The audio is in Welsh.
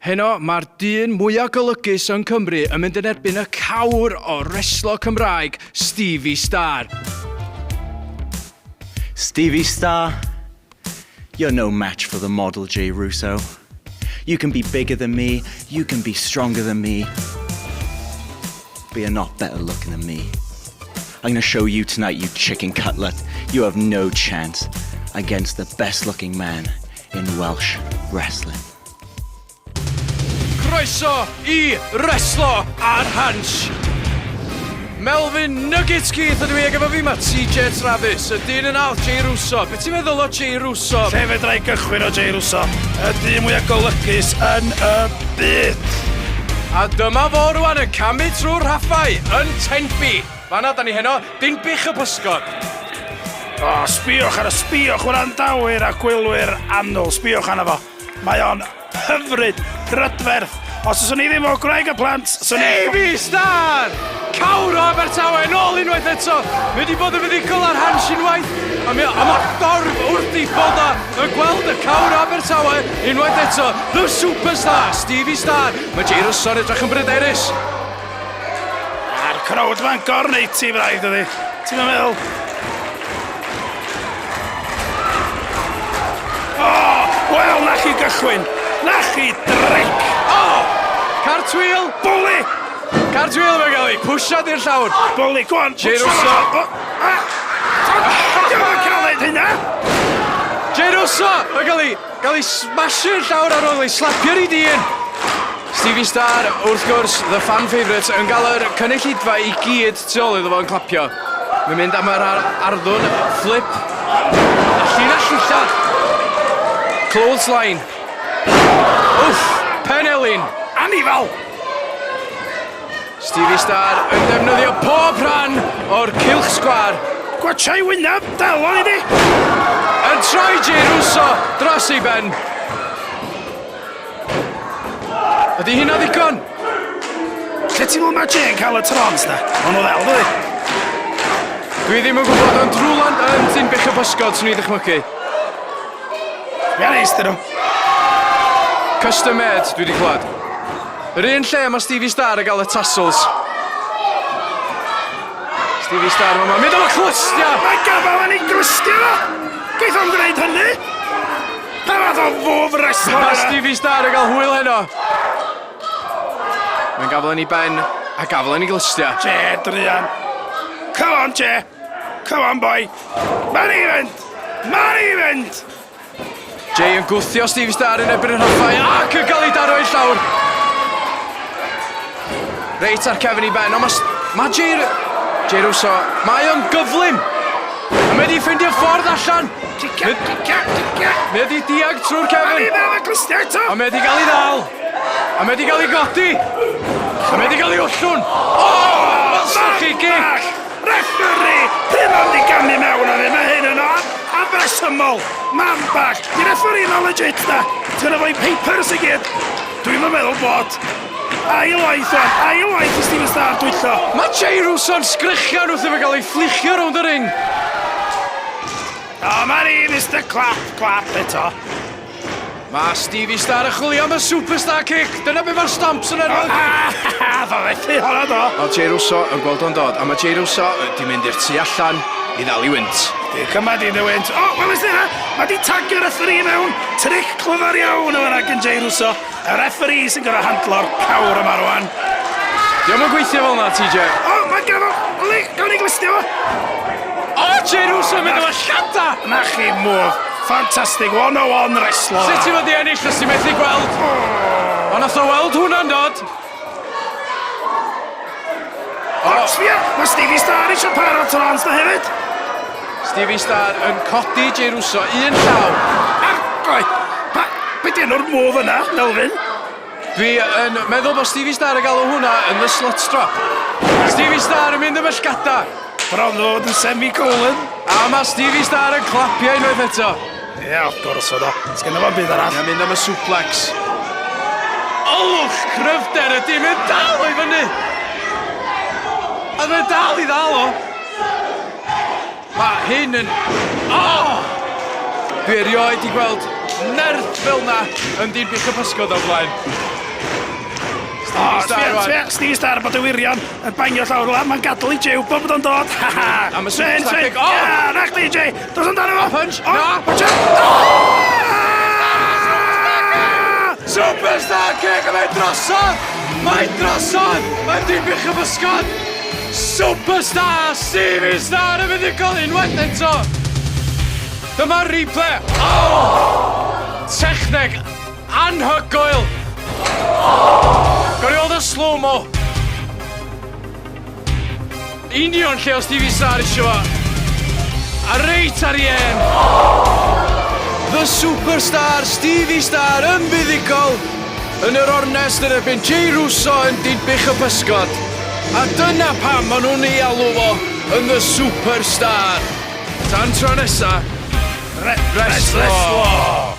Heno, mae'r dyn mwyaf golygus yn Cymru yn mynd yn erbyn y cawr o reslo Cymraeg, Stevie Starr. Stevie Starr, you're no match for the model Jay Russo. You can be bigger than me, you can be stronger than me, but you're not better looking than me. I'm gonna show you tonight, you chicken cutlet. You have no chance against the best looking man in Welsh wrestling. Croeso i Reslo ar Hansh! Melvin Nuggets Keith ydw i ac efo fi mae TJ Travis, y dyn yn allt Jay Russo. Be ti'n meddwl o Jay Russo? Lle fedra i gychwyn o Jay Russo? Y dyn mwyaf golygus yn y byd! A dyma fo rwan yn camu trwy'r rhaffau yn Tenby. Fanna da ni heno, Dinbych y Pysgod. O, sbiwch ar y sbiwch wrandawyr a gwylwyr annwl, sbiwch arno fo. Mae o'n hyfryd, prydferth. Os fyswn i ddim o gwraig y plant, swn i... Stevie Star! Cawr o Abertawe, yn ôl unwaith eto! Mae wedi bod yn fuddugol ar Hansh unwaith, a mae a mae'r dorf wrth ei bodda yn gweld y cawr o Abertawe unwaith eto. The Superstar, Stevie Star. Mae Jay Russo yn edrych yn bryderus. A'r crowd ma'n gorneiti braidd, dydi? Ti'n meddwl? O, wel, na chi gychwyn. Na chi dric. O! Cartwheel! Bwli! Cartwheel mae'n gael ei pwsiad i'r llawr. Bwli, go on. Jay Russo. Diolch yn cael ei hynna. Jay Russo yn cael ei, gael ei smasho i'r llawr ar ôl ei slapio ar ei dyn. Stevie Star, wrth gwrs, the fan favourite, yn gael yr cynulleidfa i gyd tu ôl iddo fo yn clapio. Mae'n mynd am yr ar arddwn, flip, a llinell llillad. Clothesline. Wff, pen elin. Anifal! Stevie Star yn defnyddio pob rhan o'r cylch sgwar. Gwatsiai wyneb, del o iddi! Yn troi Jay Russo dros ei ben. Ydy hynna ddigon? Lle ti'n meddwl mae Jay yn cael y trons na? Maen nhw ddel, dydy? Dwi ddim yn gwybod, ond rhywle'n yn Dinbych y Pysgod, swn i ddychmygu. Ia neis dyn nhw. Custom made, dwi wedi clywed. Yr un lle mae Stevie Star yn gael y tassels. Stevie Star, mae'n mynd am y clustia! Mae gafael yn ei glustia fo! Geith o'n gwneud hynny? Pa fath o fwf wrestler Mae yna? Stevie Star yn cael hwyl heno. Mae'n gafael yn ei ben a gafael yn ei glustia. Jay, druan. Come on, Jay. Come on, boy. Mae'n i fynd! Mae'n i fynd! Jay yn gwthio Stevie Star yn erbyn y rhaffau ac yn cael ei daro i'r llawr. Reit ar cefn ei ben, ond mae ma Jay... Jay Russo, mae o'n gyflym! A mae wedi ffeindio ffordd allan! Cicia, cicia, cicia! Mae wedi diag trwy'r cefn! Mae'n i fewn y clustiau eto! A mae wedi cael ei ddal! A mae wedi cael ei godi! A mae wedi cael ei ollwn! O! Welsoch chi gic! Referee! Pum am di gamu mewn ar hyn, mae hyn yn afresymol! Mam bach, di referee na legit na! Ti'n efo'i papers i gyd! Dwi'm yn meddwl bod. Ail waith wan, ail waith i Steven Star dwyllo. Mae Jay Russo'n sgrechian wrth iddo gael ei fflichio rownd y ring. O, mae ni, Mr Clap, Clap eto. Mae Stevie Star yn chwilio am y superstar kick. Dyna be mae'r stomps yn erfyn. Ddo fethu hwnna do. Mae Jay Russo yn gweld o'n dod, a mae Jay Russo di mynd i'r tu allan i ddal i wynt. Di cyma di dy wynt. O, wel ys hynna, mae di tagio'r referee mewn. Tric clyfar iawn yma gan Jay Russo. Y referee sy'n gorau handlo'r cawr yma rwan. Dio'm yn gweithio fel 'na, TJ. O, mae gafo! Oli, gawn ni glustio fo! O, Jay Russo yn mynd efo llada! Na chi move. Fantastic 101 wrestler. Sut ti'n fod i ennill os ti'n methu gweld? O, nath o weld hwnna'n dod. O, sbia, mae Stevie Star eisiau par o trons na hefyd. Stevie Star yn codi Jay Russo un llaw. Argoed! Pa, be di enw'r move yna, Melvin? Dwi yn meddwl bod Stevie Star yn galw hwnna yn the slut drop. Stevie Star yn mynd am y llgada. Bron fod yn semicolon. A mae Stevie Star yn clapio unwaith eto. Ie, yeah, wrth gwrs o do. Sgynno fo'm byd arall. Mae'n mynd am y suplex. Olwch cryfder ydi, mae'n dal o'i fyny. A mae'n dal i ddal o. Mae hyn yn... Oh! Dwi erioed di gweld nerth fel na yn Dinbych y Pysgod o'r blaen. O, Star rwan. sbia, Stevie Star bod y wirion yn bangio llawr la, mae'n gadael i Jay wybod bod o'n dod. Ha ha! Am y Sven, superstar Sven, kick. O! Ia, na chdi, Jay! Dos amdano fo! Punch, O, na. Watch out! Superstar kick, a mae'n drosodd! Mae'n drosodd! Yn Dinbych y Pysgod! Superstar Stevie Star yn fuddugol unwaith eto! Dyma'r replay! Oh! Techneg anhygoel! Gawn ni weld y slow-mo! Union lle o Stevie Star isio fo. A reit ar ei en. The Superstar Stevie Star yn fuddugol yn yr ornest yn erbyn Jay Russo yn Dinbych y Pysgod. A dyna pam maen nhw'n ei alw fo yn The Superstar. Tan tro nesa, Re- Reslo!